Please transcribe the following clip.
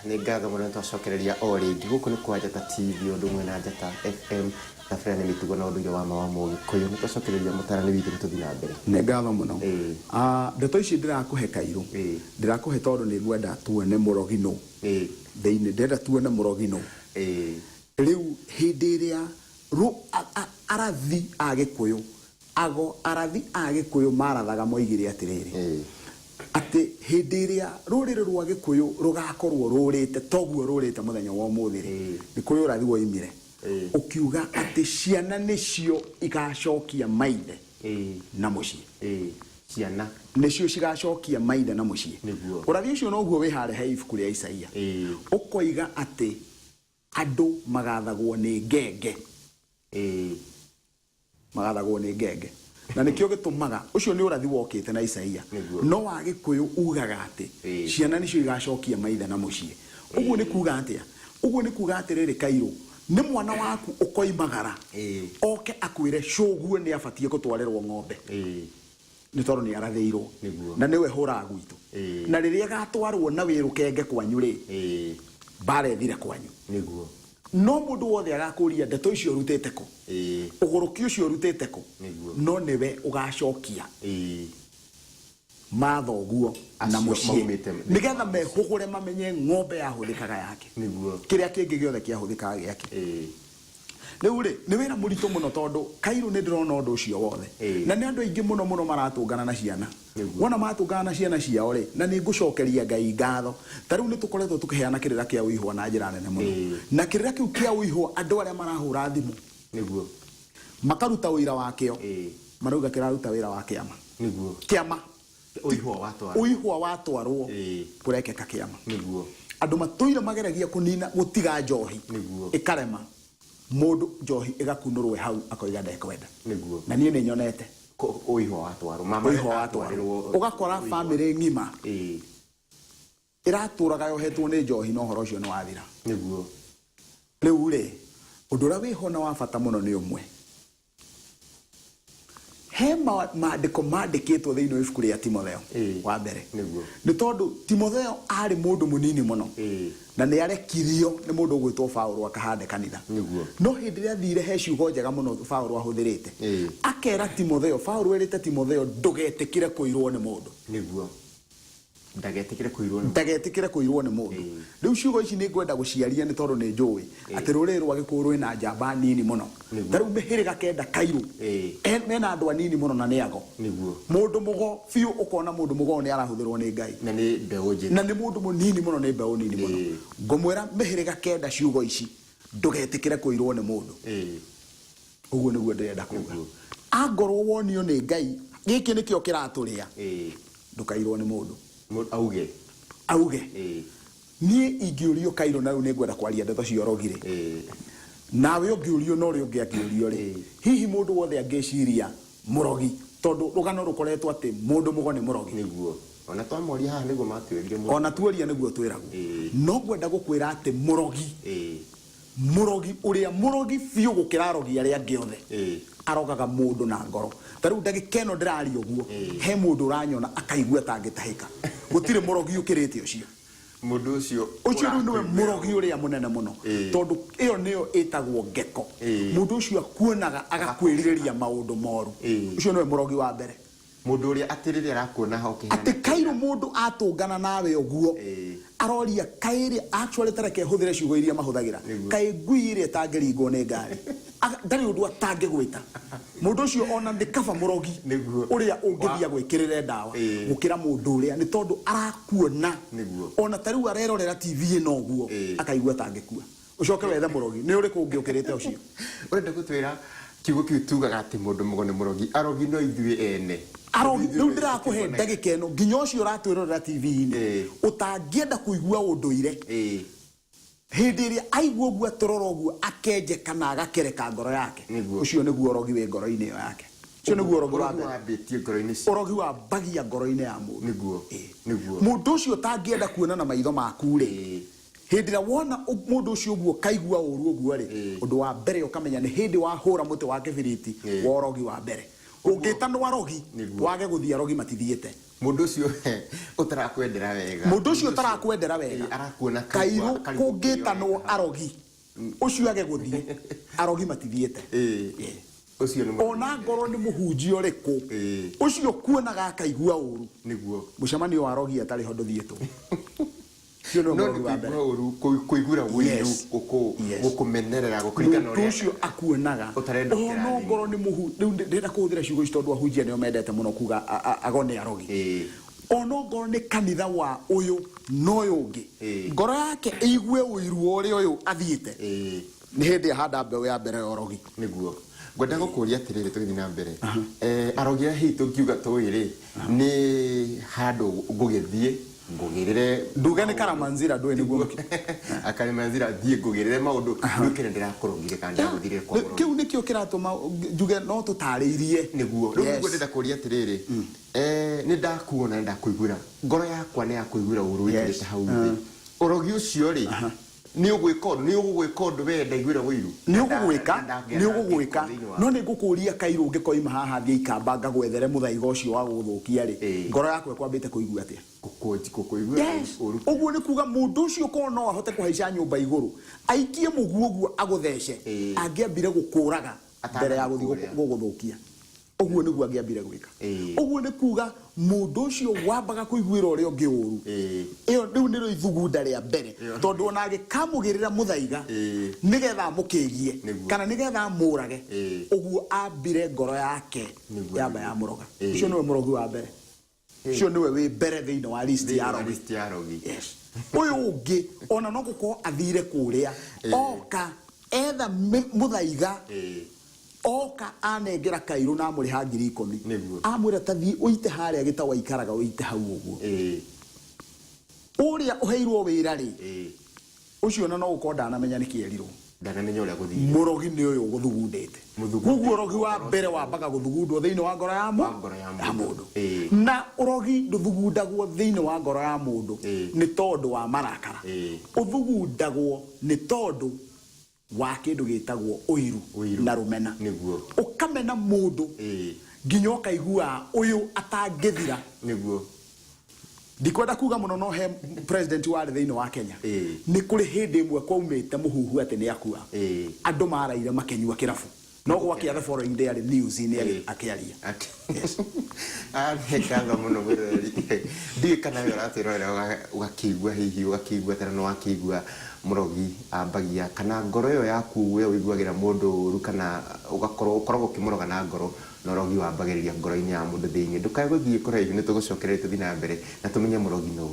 Nĩ ngatho mũno nĩ twacokereria o rĩngĩ. Gũkũ nĩ kwa Njata TV ũndũ ũmwe na Njata FM. Thabarĩra nĩ mĩtugo na ũndũire wa ma wa Mũgĩkũyũ. Nĩ twacokereria mũtarani witũ nĩ tũthiĩ na mbere. Nĩ ngatho mũno. Ĩĩ. Ah, ndeto ici ndĩrakũhe Kairũ, Ĩĩ. ndĩrakũhe tondũ nĩ ngwenda tuone mũrogi nũ. Ĩĩ. Thĩinĩ, ndĩrenda tuone mũrogi nũ. Ĩĩ. Rĩu hĩndĩ ĩrĩa rũ, a, a, arathi a Gĩkũyũ Ago arathi a Gĩkũyũ maarathaga moigire atĩrĩrĩ, Ĩĩ. atĩ hĩndĩ ĩrĩa rũrĩrĩ rwa Gĩkũyũ rũgakorwo rũrĩte toguo rũrĩte mũthenya wa ũmũthĩ-rĩ, Ĩĩ. nĩ kũrĩ ũrathi woimire Ĩĩ. ũkiuga atĩ ciana nĩcio igacokia maithe Ĩĩ. na mũciĩ. Ĩĩ. Ciana. Nĩcio cigacokia maithe na mũciĩ. Nĩguo. Ũrathi ũcio noguo wĩ harĩa he ibuku rĩa Isaia. Ĩĩ. Ũkoiga atĩ andũ magathagwo nĩ ngenge. Ĩĩ. Magathagwo nĩ ngenge. Na nĩkĩo gĩtũmaga, ũcio nĩ ũrathi wokĩte na Isaia. Nĩguo. No wa Gĩkũyũ ugaga atĩ, Ĩĩ. ciana nĩcio igacokia maithe na mũciĩ. Ũguo nĩ kuga atĩa? Ũguo nĩ kuga atĩrĩrĩ Kairũ, nĩ mwana waku ũkoimagara, Ĩĩ. oke akwĩre cũguo nĩ abatiĩ gũtwarĩrwo ng'ombe. Ĩĩ. Nĩ tondũ nĩ arathĩirwo. Nĩguo. Na nĩwe hũraga gwitũ. Ĩĩ. Na rĩrĩa ĩgatwarwo na wĩ rũkenge kwanyu rĩ, Ĩĩ. mbara ĩthire kwanyu. Nĩguo. No mũndũ wothe agakũria ndeto icio ũrutĩte kũ? Ĩĩ. Ũgũrũki ũcio ũrutĩte kũ? Nĩguo. No nĩwe ũgacokia. Ĩĩ. Mathoguo na Acio mũciĩ. maumĩte thĩinĩ Nĩgetha wa mũciĩ. mehũgũre mamenye ng'ombe yahũthĩkaga yake. Nĩguo. Kĩrĩa kĩngĩ gĩothe kĩahũthĩkaga gĩake. Ĩĩ. Rĩu rĩ, nĩ wĩra mũritũ mũno tondũ Kairũ nĩ ndĩrona ũndũ ũcio wothe. Ĩĩ. Na nĩ andũ aingĩ mũno mũno maratũngana na ciana. Nĩguo. Wona matũngana na ciana ciao rĩ, na nĩ ngũcokeria Ngai ngatho. Ta rĩu nĩ tũkoretwo tũkĩheana kĩrĩra kĩa ũihwa na njĩra nene mũno. Ĩĩ. Na kĩrĩra kĩu kĩa ũihwa andũ arĩa marahũra thimũ. Nĩguo. Makaruta ũira wakĩo. Ĩĩ. Marauga kĩraruta wĩra wa kĩama. Nĩguo. Kĩama. Ũihwa watwarwo. Ũihwa watwarwo. Ĩĩ. Kũrekeka kĩama. Nĩguo. Andũ matũire mageragia kũnina gũtiga njohi. Nĩguo. Ĩkarema. Mũndũ njohi ĩgakunũrwo ĩ hau akoiga ndekwenda. Nĩguo. Na niĩ nĩ nyonete. Ũihwa watwarwo. Mama Ũihwa watwarwo. Ũgakora famĩlĩ ng'ima. Ĩĩ. Ĩratũraga yohetwo nĩ njohi na ũhoro ũcio nĩ wathira. Nĩguo. Rĩu rĩ, ũndũ ũrĩa wĩho na wa bata mũno nĩ ũmwe. He maandĩko mandĩkĩtwo thĩinĩ wa ibuku rĩa Timotheo Ĩĩ. wa mbere. Nĩguo. Nĩ tondũ Timotheo arĩ mũndũ mũnini mũno. Ĩĩ. Na nĩ arekirio nĩ mũndũ ũgwĩtwo Paulo akahande kanitha. Nĩguo. No hĩndĩ ĩrĩa athire he ciugo njega mũno Paulo ahũthĩrĩte. Ĩĩ. Akera Timotheo, Paulo erĩte Timotheo ndũgetĩkĩre kũirwo nĩ mũndũ. Nĩguo. Ndagetĩkĩre kũirwo nĩ mũndũ. Ndagetĩkĩre kũirwo nĩ mũndũ. Ĩĩ. Rĩu ciugo ici nĩ ngwenda gũciaria nĩ tondũ nĩ njũĩ atĩ rũrĩrĩ rwa Gĩkũyũ rwĩna njamba nini mũno. Nĩguo. Ta rĩu mĩhĩrĩga kenda Kairũ Ĩĩ. mena andũ anini mũno na nĩ ago. Nĩguo. Mũndũ mũgo biũ ũkona mũndũ mũgo nĩ arahũthĩrwo nĩ Ngai. Na nĩ mbeũ njĩthĩ. Na nĩ mũndũ mũnini mũno nĩ mbeũ nini mũno. Ĩĩ. Ngũmwĩra mĩhĩrĩga kenda ciugo ici ndũgetĩkĩre kũirwo nĩ mũndũ. Ĩĩ. Ũguo nĩguo ndĩrenda kuga. Nĩguo. Angorwo wonio nĩ Ngai gĩkĩ nĩkĩo kĩratũrĩa. Ĩĩ. Ndũkairwo nĩ mũndũ. Auge. Auge. Ĩĩ. Niĩ ingĩũrio Kairũ na rĩu nĩ ngwenda kwaria ndeto cia ũrogi rĩ. Ĩĩ. Nawe ũngĩũrio na ũrĩa ũngĩ angĩũrio rĩ. Ĩĩ. Hihi mũndũ wothe angĩciria mũrogi tondũ rũgano rũkoretwo atĩ mũndũ mũgo nĩ mũrogi. Nĩguo. Ona twamoria haha nĩguo matwĩrire mũrogi. Ona tuoria nĩguo twĩragwo. Ĩĩ. No ngwenda gũkwĩra atĩ mũrogi. Ĩĩ. Mũrogi ũrĩa mũrogi biũ gũkĩra arogi arĩa angĩ othe. Ĩĩ. Arogaga mũndũ na ngoro. Ta rĩu ndagĩka ĩno ndĩraria ũguo, Ĩĩ. he mũndũ ũranyona akaigua ta angĩtahĩka. Gũtirĩ mũrogi ũkĩrĩte ũcio. Mũndũ ũcio Ũcio rĩu nĩwe ũrakũiguĩra mũrogi ũũru. ũrĩa mũnene mũno. Ĩĩ. Tondũ ĩyo nĩyo ĩtagwo ngeko. Ĩĩ. Mũndũ ũcio akuonaga agakwĩrirĩria maũndũ moru. Ĩĩ. Ũcio nĩwe mũrogi wa mbere. Mũndũ ũrĩa atĩ rĩrĩa arakuona ho ũkĩheana Atĩ kairũ kĩrĩra. mũndũ atũngana nawe ũguo, Ĩĩ. aroria kaĩ ĩrĩa, actually ta reke hũthĩre ciugo iria mahũthagĩra, Nĩguo. kaĩ ngui ĩrĩa ĩtangĩringwo nĩ ngari. Aga, ndarĩ ũndũ atangĩgwĩta. Mũndũ ũcio ona nĩ kaba mũrogi Nĩguo. ũrĩa ũngĩthiĩ Wa. agwĩkĩrĩre ndawa Ĩĩ. gũkĩra mũndũ ũrĩa nĩ tondũ arakuona. Nĩguo. Ona ta rĩu arerorera TV ĩno ũguo, Ĩĩ. akaigua ta angĩkua. Ũcoke wethe mũrogi. Nĩ ũrĩkũ ũngĩ ũkĩrĩte ũcio? Ũrenda gũtwĩra kiugo kĩu tugaga atĩ mũndũ mũgo nĩ mũrogi. Arogi no ithuĩ ene. Arogi, Ithuĩ rĩu ene ndĩrakũhe tũkĩonaga. ndagĩka ĩno nginya ũcio ũratwĩrorera TV-inĩ Ĩĩ. ũtangĩenda kũigua ũndũire. Ĩĩ. Hĩndĩ ĩrĩa aigua ũguo atũrora ũguo akenjeka na agakereka ngoro yake. Nĩguo. Ũcio nĩguo ũrogi wĩ ngoro-inĩ ĩyo yake. Ũcio nĩguo ũrogi wa Ũrogi mbere. wambĩtie ngoro-inĩ citũ. Ũrogi wambagia ngoro-inĩ ya mũndũ. Nĩguo. Ĩĩ. Nĩguo. Mũndũ ũcio ũtangĩenda kuona na maitho maku rĩ. Ĩĩ. Hĩndĩ ĩrĩa wona mũndũ ũcio ũguo ũkaigua ũru ũguo rĩ, Ĩĩ. ũndũ wa mbere ũkamenya nĩ hĩndĩ wahũra mũtĩ wa kĩbiriti Ĩĩ. wa ũrogi wa mbere. Kũngĩtanwo arogi, Nĩguo. wage gũthiĩ, arogi matithiĩte. Mũndũ ũcio ũtarakwendera wega. Mũndũ ũcio ũtarakwendera wega. Ĩĩ, arakuona Kairũ. Karigũ. Kũngĩtanwo arogi, ũcio age gũthiĩ, arogi matithiĩte. Ĩĩ. Ũcio nĩ mũrogi. Ona ngorwo nĩ mũhunjia ũrĩkũ, ũcio kuonaga akaigua ũru, mũcemanio wa arogi atarĩ ho ndũthiĩtwo. Ũcio nĩwe No mũrogi nĩ wa mbere. kũigua ũru, kũiguĩra ũiru, gũkũmenerera, gũkũringana Mũndũ ũrĩa ũcio akuonaga ũtarenda ona ũkĩrathimwo. ngorwo nĩ mũhu rĩu ndĩrenda kũhũthĩra ciugo ici tondũ ahunjia nĩo mendete mũno kuga ago nĩ arogi. Ona ngorwo nĩ kanitha wa ũyũ na ũyũ ũngĩ, ngoro yake ĩigue ũiru wa ũrĩa ũyũ athiĩte, nĩ hĩndĩ ahanda mbeũ ya mbere ya ũrogi. Nĩguo ngwenda gũkũria atĩrĩrĩ, tũgĩthiĩ na mbere, arogi aya hihi tũngiuga tũĩ rĩ, nĩ handũ ngũgĩthiĩ ngũgĩrĩre? Nduge nĩ Karamanzira ndũĩ nĩguo Akarimanzira, thiĩ ngũgĩrĩre maũndũ, nduĩke nĩ ndĩrakũrogire kana ndĩragũthirire kwa mũrogi. Kĩu nĩkĩo kĩratũma njuge no tũtarĩirie. Nĩguo rĩu nĩguo ndĩrenda kũria atĩrĩrĩ, nĩ ndakuona, nĩ ndakũiguĩra, ngoro yakwa nĩ yakũiguĩra ũru wĩkĩrĩte hau thĩ ũrogi ũcio rĩ, nĩ ũgwĩka ũndũ, nĩ ũgũgwĩka ũndũ we ndaiguĩra ũiru. Nĩ ũgũgwĩka. Na ndangĩa Nĩ ũgũgwĩka. thĩinĩ wa- No nĩ ngũkũria kairũ, ũngĩkoima haha thiĩ ikamba ngagwethere mũthaiga ũcio wa gũgũthũkia rĩ, ngoro yaku ĩkwambĩte kũigua atĩa? Kũkũiguĩra ũru. Ũguo nĩ kuga mũndũ ũcio korwo no ahote kũhaica nyũmba igũrũ aikie mũguo ũguo agũthece, angĩambire gũkũraga mbere ya gũthiĩ Atanakũrĩa. gũgũthũkia. Ũguo nĩguo angĩambire gwĩka. Ũguo nĩ kuga mũndũ ũcio wambaga kũiguĩra ũrĩa ũngĩ ũru, ĩyo rĩu nĩrĩo ithugunda rĩa mbere, tondũ ona angĩkamũgĩrĩra mũthaiga nĩgetha amũkĩgie kana nĩgetha amũrage, ũguo ambire ngoro yake yamba ya mũroga. Ũcio nĩwe mũrogi wa mbere, ũcio nĩwe wĩ mbere thĩinĩ wa list Thĩinĩ ya wa arogi. list ya arogi. Yes. Ũyũ ũngĩ ona no gũkorwo athire kũrĩa, oka etha mũthaiga, oka anengera kairũ na amũrĩha 10,000. Amwĩra tathiĩ ũite harĩa gĩtaũ aikaraga, ũite hau ũguo. Ũrĩa ũheirwo wĩra rĩ, ũcio ona no gũkorwo ndanamenya nĩ kĩerirwo. Ndanamenya ũrĩa gũthire. Mũrogi nĩ ũyũ ũgũthugundĩte. Mũthugundĩte. Koguo ũrogi wa mbere wambaga gũthugundwo thĩinĩ wa ngoro ya Wa ngoro ya mũndũ. Mũndũ. Na ũrogi ndũthugundagwo thĩinĩ wa ngoro ya mũndũ nĩ tondũ wa marakara, ũthugundagwo nĩ tondũ wa kĩndũ gĩtagwo ũiru Ũiru. na rũmena. Ũkamena mũndũ nginya ũkaigua ũyũ atangĩthira. Ndikwenda kuga mũno, no he president warĩ thĩinĩ wa Kenya, nĩ kũrĩ hĩndĩ ĩmwe kwaumĩte mũhuhu atĩ nĩ akua. Andũ maraire makĩnyua kĩrabu, no gwakĩa the following day arĩ news-inĩ akĩaria. Nĩ ngatho mũno mwĩroreri. Ndiũĩ kana we ũratwĩrorera ũgakĩigua, hihi ũgakĩigua tena nĩ wakĩigua mũrogi ambagia kana ngoro ĩyo yaku we ũiguagĩra mũndũ ũru, kana ũgakorwo ũkoragwo ũkĩmũroga na ngoro, na ũrogi wambagĩrĩria ngoro-inĩ ya mũndũ thĩinĩ. Ndũkae gũthiĩ kũraihu, nĩ tũgũcokereria tũthiĩ na mbere na tũmenye mũrogi nũ.